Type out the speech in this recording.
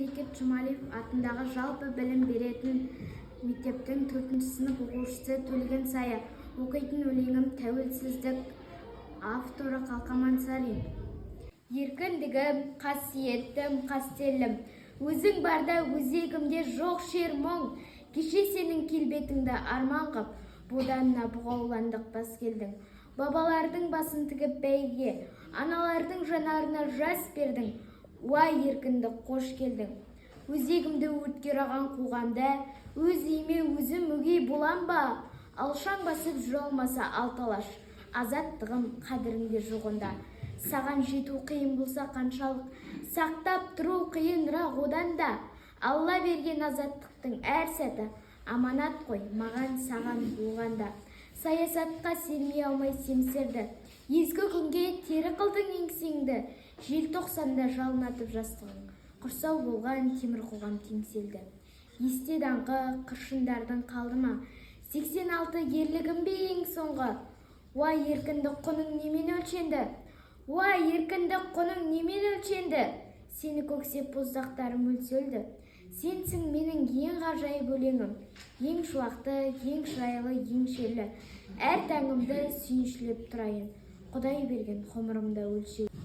Берекет Жұмалиев атындағы жалпы білім беретін мектептің төртінші сынып оқушысы Төлеген Сая. Оқитын өлеңім «Тәуелсіздік», авторы Қалқаман Сарин. Еркіндігім, қасиеттім, қастерлім, өзің барда өзегімде жоқ шер, мұң. Кеше сенің келбетіңді арман қып, боданына бұғауландық бас келдің. Бабалардың басын тігіп бәйге, аналардың жанарына жас бердің. Уа, еркіндік, қош келдің! Өзегімді өртке ораған қоғамда өз үйіме өзім өгей болам ба? Алшаң басып жүре алмаса алты алаш, азаттығым, қадірің де жоқ онда. Саған жету қиын болса қаншалық, сақтап тұру қиынырақ одан да. Алла берген азаттықтың әр сәті аманат қой маған, саған, оған да. Саясатқа сермей алмай семсерді, ескі күнге тері қылдың еңсеңді. Желтоқсанда жалын атып жастығың, құрсау болған темір қоғам теңселді. Есте даңқы қыршындардың қалды ма? 86 ерлігім бе ең соңғы? Уа, еркіндік, құның немен өлшенді? Уа, еркіндік, құның немен өлшенді? Сені көксеп боздақтарым өлсе өлді. Сенсің менің ең ғажайып өлеңім, ең шуақты, ең шырайлы, ең шерлі. Әр таңымды сүйіншілеп тұрайын, Құдай берген ғұмырымда өлшеу.